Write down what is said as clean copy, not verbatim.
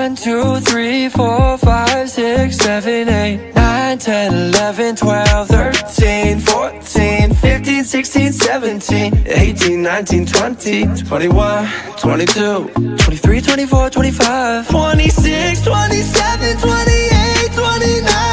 1, 2, 3, 4, 5, 6, 7, 8, 9, 10, 11, 12, 13, 14, 15, 16, 17, 18, 19, 20, 21, 22, 23, 24, 25, 26, 27, 28, 29.